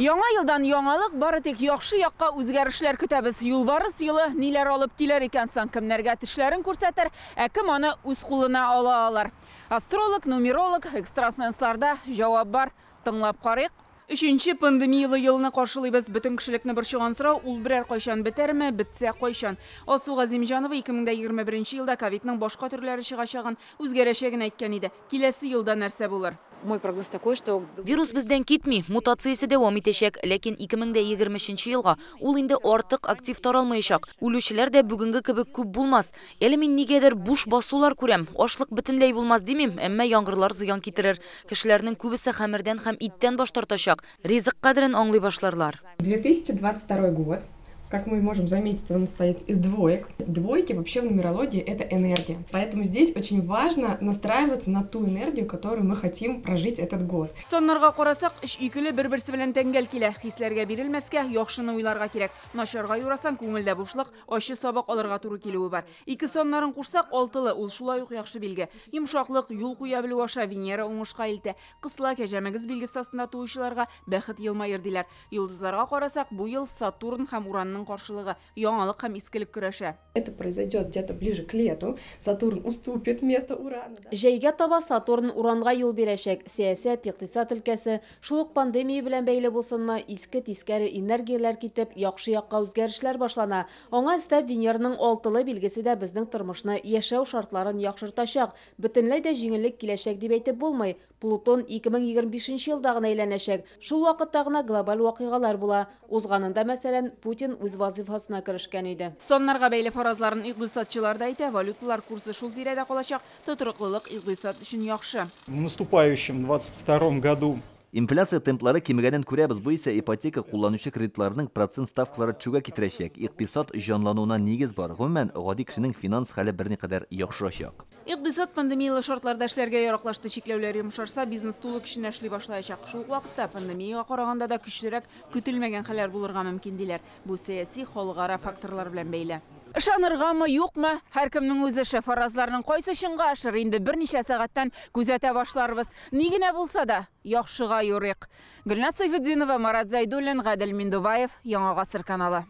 Яңа елдан яңалык, бары тик яхшы якка үзгәрешләр көтәбез. Юлбарыс елы ниләр алып килер икән соң? Кемнәргә тешләрен күрсәтер, ә кем аны үз кулына ала алыр? Астролог, нумеролог, экстрасенсларда җавап бар. Тыңлап карыйк. Өченче пандемияле елны каршылыйбыз. Бөтен кешелекне борчыган сорау, ул берәр кайчан бетәрме, бетсә кайчан? Алсу Газимҗанова 2021 елда ковидның башка төрләре чыгачагын, үзгәрәчәген әйткән иде. Киләсе елда нәрсә булыр? Мой прогноз такой, что Вирус бездән китми, мутациясе дәвам итәчәк, ләкин 2023 елга ул инде артык актив таралмаячак. Үлүчеләр дә бүгенге кебек күп булмас. Әле мин нигәдер буш басулар күрәм. Ашлык бөтенләй булмас димим, әмма яңгырлар зыян китерер. Кешеләрнең күбесе хәмердән һәм иттән баш тартачак. Ризык кадерен аңлый башларлар. 2022 год, как мы можем заметить, он состоит из двоек. Двойки вообще в нумерологии — это энергия. Поэтому здесь очень важно настраиваться на ту энергию, которую мы хотим прожить этот год. Саннарга карасак, өч икеле бер-берсе белән тәңгәл килә. Хисләргә бирелмәскә, яхшыны уйларга кирәк. Начарга юрасаң, күңелдә бушлык, ачы сабак алырга туры килүе бар. Ике саннарын кушсак, алтылы, ул шулай ук яхшы билге. Йомшаклык, юл куя белү аша Венера уңышка илтә. Кысла, кәҗәмөгез билгесе астында туучыларга бәхет елмаер диләр. Йолдызларга карасак, бу ел Сатурн һәм Уранның каршылыгы, яңалык һәм искелек көрәше. Это произойдет где-то ближе к лету. Сатурн уступит место Урану. Да? Җәйгә таба Сатурн Уранга юл бирәчәк. Сәясәт, икътисад өлкәсе, шул ук пандемия белән бәйле булсынмы, иске тискәре энергияләр китеп, яхшы якка үзгәрешләр башлана. Аңа өстәп Венераның алтылы билгесе дә безнең тормышны, яшәү шартларын яхшыртачак. Бөтенләй дә җиңеллек киләчәк дип әйтеп булмый. Плутон 2025 елда гына әйләнәчәк. Шул вакытта гына глобаль вакыйгалар була. Узганында, мәсәлән, Путин үз вазифасына керешкән иде. Саннарга бәйле фаразларын икътисадчылар да әйтә, валюталар курсы шул тирәдә калачак, тотрыклылык икътисад өчен яхшы. В наступающем 22 году Инфляция темплары кимегәнен күрәбез. Бу исә ипотека кулланучы кредитларының процент ставкалары төшүгә китерәчәк. Икътисад җанлануына нигез бар. Гомумән, гади кешенең финанс хәле берникадәр яхшырачак. Икътисад пандемиялы шартларда эшләргә яраклашты, чикләүләр йомшарса, бизнес тулы көченә эшли башлаячак. Шул ук вакытта пандемиягә караганда да көчлерәк көтелмәгән хәлләр булырга мөмкин диләр. Бу сәяси, халыкара факторлар белән бәйле. Ышаныргамы, юкмы? Һәркемнең үз эше. Фаразларның кайсы чынга ашыр, инде берничә сәгатьтән күзәтә башларбыз. Ни генә булса да, яхшыга юрыйк. Гөлназ Сайфетдинова, Марат Зайдуллин, Гадел Миндубаев, Яңа Гасыр каналы.